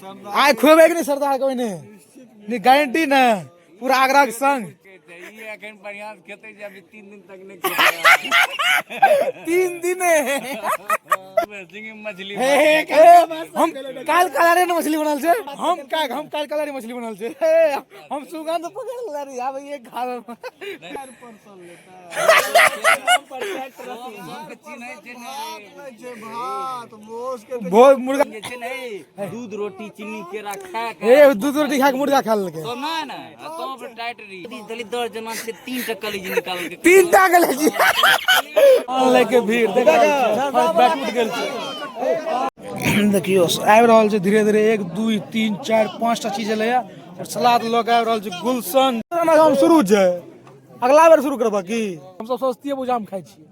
आइ खुएबै कि नहि सरदार के ओहिने नहीं गारंटी ने पूरा आगरा के संग ई एखन बढ़िया से खेतै जे अभी 3 दिन तक नहि खेतै। 3 दिन सिंगी मछली हे हम काल कलारे ने मछली बनल छै। हम काल कलारे मछली बनल छै। हे, हम सुगंध पकड़ ले रे, आब ये खा सबके चिन्है छै ने। भोज मुर्गा जे छै ने दूध रोटी चीनी केरा खा के हे दूध रोटी खा के मुर्गा खा लेलकै। तो ना ना तो पर टाइट रही दलित दर जना से 3 टा कलेजी निकाल के 3 टा कलेजी लेके भीड़ देख बैठ उठ गेल छै। देखियो आबि रहल छै धीरे धीरे 1 2 3 4 5 टा चीज एलैया और सलाद लऽ के आबि रहल छै गुलशन। हम शुरू छै, अगला बेर शुरू करबह की? हम सब सस्तिये पूजा में खाइ छियै।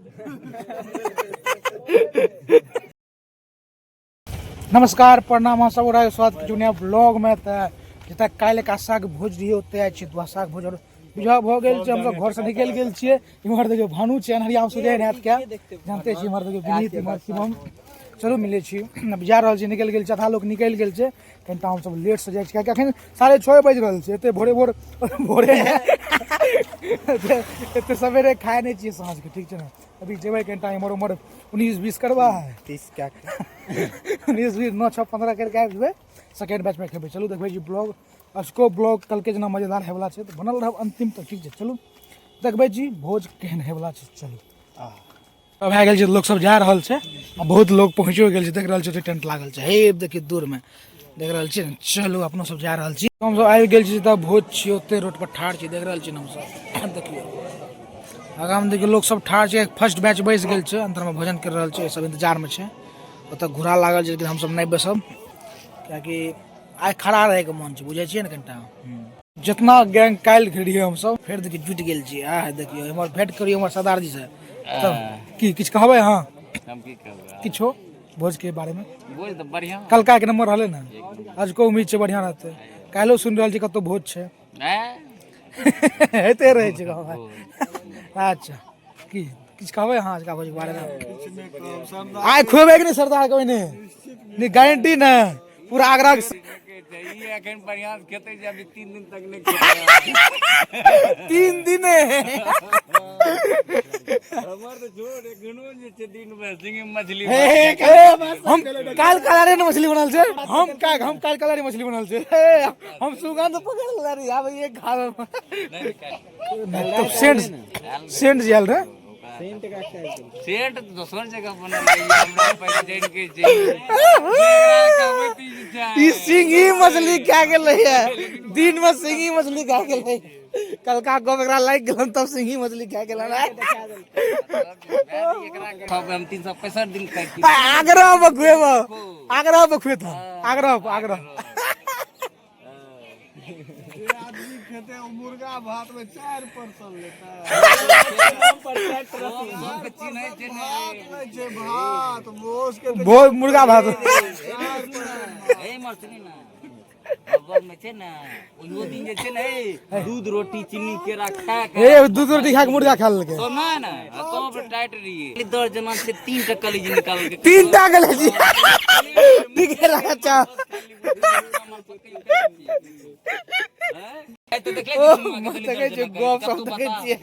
नमस्कार प्रणाम, हम सब गोटा के स्वागत करै छी नया ब्लॉग में। तऽ जतऽ काल्हि एक आशाके भोज रहियै ओतऽ आयल छियै दुआशाके भोज और विवाह भऽ गेल छै। हमसब घरसँ निकलि गेल छियै। इम्हर देखियौ भानू छै, अन्हरियामे सुझै नहि हैत क्या जानते छी। इम्हर देखियौ विनीत, इम्हर शिवम। चलू मिलै छी। अब जा रहल छी, निकलि गेल छै, आधा लोक निकलि गेल छै। कनिटा हमसब लेटसँ जाइ छी कियाकि अखन 6:30 बाजि रहल छै। एते भोरे भोर भोरे एते सवेरे खाइ नहि छियै साँझके, ठीक छै ने? अभी जेबै कनिटा इम्हर उम्हर 19-20 करबै, 30 क्या 19 20 9 6 15 करके आबि जेबै, सेकेंड बैचमे खेबै। चलू देखबै छी ब्लॉग, अजको ब्लॉग कलके जेना मजेदार होयवला छै, तऽ बनल रहब अंतिम तक, ठीक छै? चलू देखबै छी भोज केहन होयवला छै। चलू अब भए गेल छै, लोक सब जा रहल छै आ बहुत लोक पहुँचो गेल छै। देख रहल छै टेंट लागल छै, हे देखियौ दूर में देख रहल छी। चलू अपनो सब जा रहल छी। हमसब आबि गेल छी जतऽ भोज छी ओते रोड पर ठाढ़ छी, देख रहल छी हमसब। देखियौ आगाँ में देखियौ लोक सब ठाढ़ छै, फर्स्ट बैच बैस गेल छै, अंदर में भोजन कर रहल छै, सब इंतजार में छै। ओतऽ घोड़ा लागल छै, लेकिन हमसब नहि बैसब कियाकि आइ खड़ा रहैके मन छै, बुझै छियै ने कनिटा। जितना गैंग काल्हि रहियै हमसब फेर देखियौ जुटि गेल छियै। आ देखियौ एम्हर भेंट करियौ हमर सरदार जी से। तब की किछु कहबै अहाँ? हम की कहबै? किछो भोज के बारे में। भोज तऽ बढ़िया कलका के नंबर रहलै ने, आजुको उम्मीद छै बढ़िया रहतै। काल्हिो सुनि रहल छी कतौ भोज छै, होइते रहै छै गाँव। अच्छा की किछु कहबै अहाँ आजुका भोज के बारे में? आइ खुएबै कि नहि सरदार के ओहिने? नहीं गारंटी ने पूरा आगरा के ई एखन बढ़िया से खेतै जे अभी 3 दिन तक नहि खेतै। 3 दिन हमर तऽ छोड़ एखनो जे छै दिन भरि सिंगी मछली। हे हम काल कलारे ने मछली बनल छै। हम काल कलारे मछली बनल छै। हे, हम सुगंध पकड़ ले रे, आब ये खा तब सेंट सेंट जे आयल रहे। सेंट तऽ दोसर जगह बनल रहै, हमरा पहिचान के छै। ई सिंगी मछली खा गेलै है दिन में, सिंगी मछली खा गेलै। कलका गप एकरा लागि गेलन तब सिंगी मछली खा गेलन। हम 365 दिन खाइ छी। आग्रह में खुएब, आग्रह में खुएत, आग्रह आग्रह। आदमी खेते मुर्गा भात में 4 परसल लेता सबके चिन्है छै ने। भात मोस के भोज मुर्गा भात। हे मछली ने बगल में छै ने, ओहियो दिन जे छै ने दूध रोटी चीनी केरा खा के हे दूध रोटी खा के मुर्गा खा लेलकै। तो ना ना तो पर टाइट रहियै दर जना से 3 टा कलेजी निकाल के 3 टा कलेजी ठीक है लगा चा। ओ देखै छियै गप सब देखै छियै।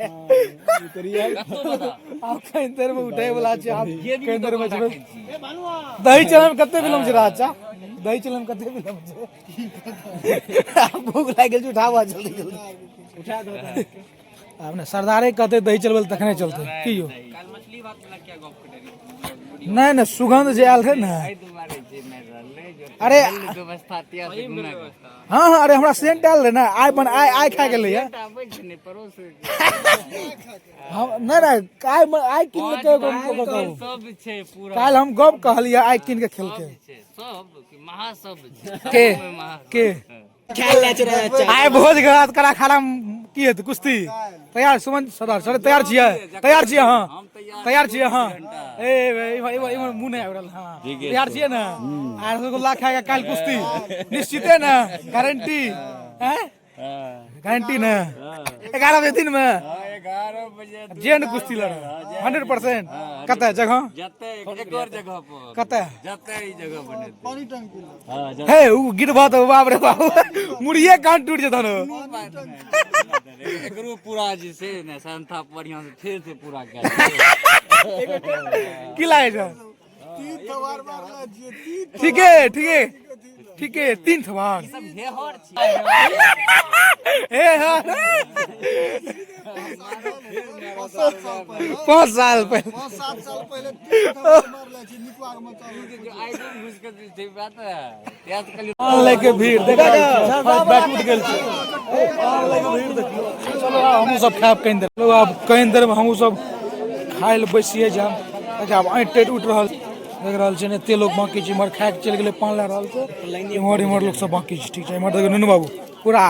आब कनि देर में उठै वाला छै, आब कनि देर में जेबै। दही चलै में कते विलम्ब छै राजा? दही चलै में कते विलम्ब छै? आब भूख लागि गेल छै, उठाबऽ जल्दी जल्दी। आब ने सरदारे कहते दही चलबै लए तखने चलतै की यौ? नहि नहि सुगंध जे आयल रहै ने, अरे हाँ हाँ, अरे हमरा सेंट आयल रहै ने आइ बन आइ आइ खा गेलैया। हम नहि नहि आइ आइ कीन के काल्हि हम गप कहलियै आइ कीन के खेलकै के आइ भोज के रात करा खाना की हेतै? कुश्ती तैयार सुमन सरदार सर तैयार छियै? तैयार छियै अहाँ? तैयार छियै अहाँ? ए इम्हर इम्हर मुँह नहि आबि रहल। हाँ तैयार छियै ने? आ रसगुल्ला खाएगा काल्हि कुश्ती निश्चिते ने? गारंटी हैं? गारंटी ने 11 बजे दिन में 11 बजे। जेन कुश्ती लड़ 100%। कतऽ जगह? जते एक और जगह पर। कतऽ? जते ई जगह बनेतै। पानी टंकी लग। हां। हे, उ गिरबा तऽ बाप रे बाप, मुड़िए कान टूट जेतन। एकरो पूरा जे छै ने संथा बढ़िया से फेर से पूरा कर। की लागै छै? तीन थवार मारला छियै, तीन। ठीके ठीके ठीके, तीन थवार। सब हेहर छी। हे हाँ। 5-7 साल पहिले। 5 साल पहिले। 5-7 साल पहिले तीन थवार मारला छियै निकुआ के मचान। आइ घुस के जे छै बात त्याग कलियो। पान लए के भीड़ देख रहल छियै, बैक उठि गेल छै। पान लए के भीड़ देखियौ। चलो आब हमहूँ सब खायब कनि देर। चलो आब कनि देरमे हमहूँ सब खाय लए बैसिए जायब। देखियौ, आब ऐंठ टेंठ उठि रहल, देख रहल छै ने। एते लोक बाँकी छै। इम्हर खाय के चलि गेलै, पान लए रहल छै। इम्हर इम्हर लोक सब बाँकी छै। ठीक छै। इम्हर देखियौ, नुनू बाबू पूरा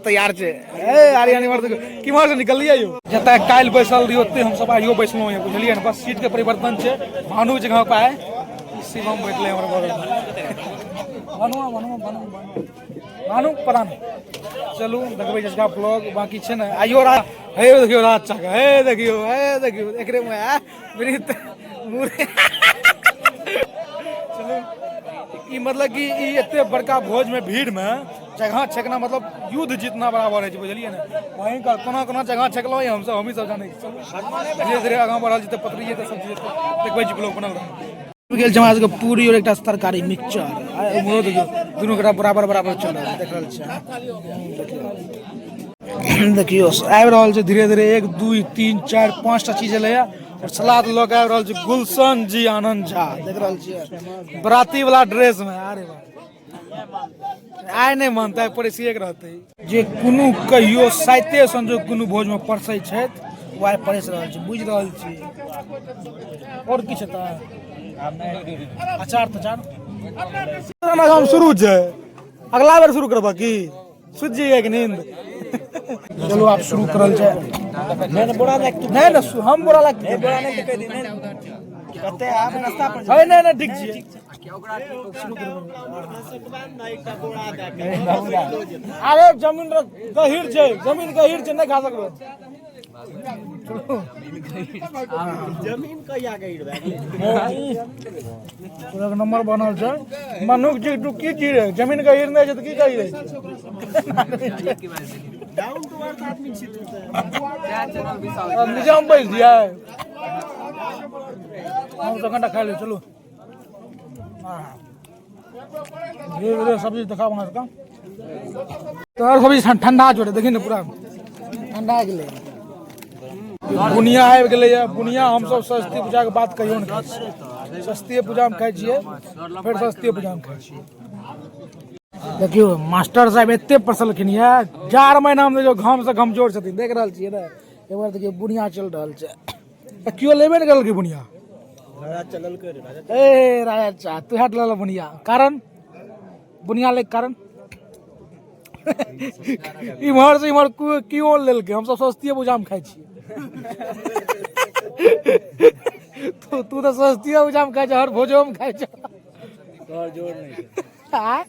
तैयार छै। ए आर्यन, इम्हर देखियौ, किम्हर से निकललियै यौ? जतऽ काल्हि बैसल रहियै, ओते हमसब आइयो बैसलहुँ यऽ, बुझलियै ने? बस सीट के परिवर्तन छै। भानु जगह पर आइ शिवम बैठले हमर बगलमे। भानुआ, भानुआ, भानु, भानु, भानु, पता नहि। चलू देखबै जसका ब्लॉग बाकी छै ने आइयो रात। हे देखियौ, रात चाक। हे देखियौ, हे देखियौ, एकरे मे आ वृत मुरे। चलू, ई मतलब कि ई एते बड़का भोज में भीड़ में जगह छेकना मतलब युद्ध जीतना बराबर है छै, बुझलियै ने? भयंकर। कोना कोना जगह छेकलहुँ हमसब, हमही सब जानै छी। चलू, धीरे धीरे आगाँ बढ़ल जेतै, पतरी जेतै, सब चीज जेतै। देखबै छी, ब्लॉग बनल रहल। गेल छै हमरा सबके पूरी और एकटा तरकारी मिक्सचर। आ इम्हरो देखियौ, दुनू गोटा बराबर बराबर चल रहल, देख रहल छै। देखियौ, आबि रहल छै धीरे धीरे। एक, दू, तीन, चारि, पाँचटा चीज एलैया और सलाद लऽ के आबि रहल छै गुलशन जी, आनंद झा। देख रहल छियै, बराती वाला ड्रेस में। अरे वाह, आइ नहि मानतै, आइ पड़ोसिए के रहतै। जे कोनो कहियो साइते संजोग कोनो भोजमे परसै छथि, ओ आइ परसि रहल छै, बुझि रहल छी। आओर किछु हेतै? अचार तचार हम शुरू छै, अगला बेर शुरू करबऽ की सुति जइए कि नींद। चलू, आब शुरू करल जाय। नहीं बोरा लाग। नहि नहि, हम बोरा लाग। बोरा नहीं तो कह दी नहीं कते आप नाश्ता पर। नहीं नहीं नहीं, ठीक छियै। अरे जमीन गहीर छै, जमीन गहीर छै, नहि खा सकबै। जमीन कहिया गहीर भए गेलै? एक नंबर बनल छै। मनुख जी, तू की चीज है? जमीन गहीर नहि छै तऽ की गहीर छै? डाउन टू अर्थ आदमी छी तू तऽ। नीचा हम बैस दियै, हम तऽ कनिटा खा ले। चलू, धीरे धीरे सब्जी देखाब अहाँ सबके। तोहर सब्जी ठंडा जोड़े, देखी ने, पूरा ठंडा गेलै। बुनिया आबि गेलैए। बुनिया हमसब सरस्वती पूजाके बात कहियो नहि खाइ छियै। सरस्वतीये पूजामे खाइ छियै, फेर सरस्वतीये पूजामे खाइ छियै। देखियौ, मास्टर साहब एते परसलखिन यऽ, जाड़ महीनामे देखियौ, घामसँ कमजोर छथिन, देख रहल छियै ने? एक बार देखियौ, बुनिया चलि रहल छै तऽ केओ लेबे नहि करलकै बुनिया। राजा चलल कर राजा। ए राजा चा, तू हट लऽ बुनिया। कारण बुनिया ले कारण इम्हर से इम्हर केओ लेलकै। हमसब सरस्वतीये पूजामे खाइ छियै। तू तू तऽ सरस्वतीये पूजामे खाइ छै, हर भोजोमे खाइ छै। तोहर जोर नहीं छै। आँय?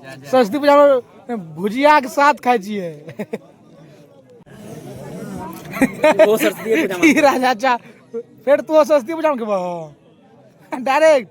सरस्वती पूजामे भुजियाके साथ खाइ छियै। ओ सरस्वती पूजा। की राजा चा, फेर तू सरस्वती पूजामे खेबह डायरेक्ट?